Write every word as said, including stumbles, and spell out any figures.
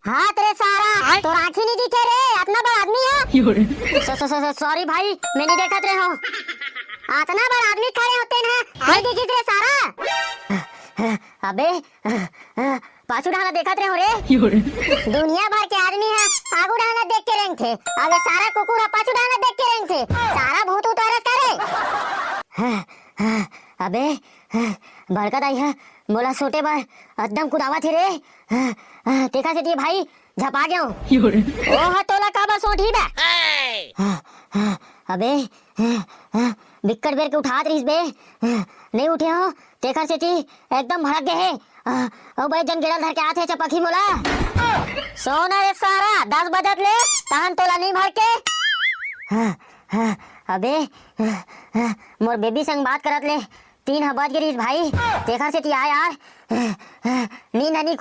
हाथ रे सारा, तोर आँखी नहीं दिखे रे, अतना बड़ आदमी हे। Saw-, saw-, saw-, saw-, sorry भाई, मैं नहीं देखत रहे हूँ। अतना बड़ आदमी खड़े होते हैं, नहीं दिखिस रे सारा। अबे, पाछू डाहना देखत रहे हो रे। दुनिया भर के आदमी हे आगू डाहना देख के रेंगथे, अबे सारा कुकुर हे पाछू डाहना देख के रेंगथे। सारा भूत उतारस का रे? अबे, बड़का दाई हे, मोला सोटे बर एकदम कुदावत हे रे। तेखर सेती भाई झपा गेंव। ओ हा तोला काबर सोटही बे? अबे, बिक्कट बेर के उठात रहिस बे, नहीं उठे हो, तेखर सेती एकदम भड़क गे हे। ओ बे, जन गेड़ल धर के आथे चपकही मोला। सोना रे सारा, दस बजत ले तहन तोला नहीं भड़के। अबे, मोर बेबी संग बात करत ले तीन ह बज गे रहिस भाई, तेखर सेती आय यार। नींद ह नी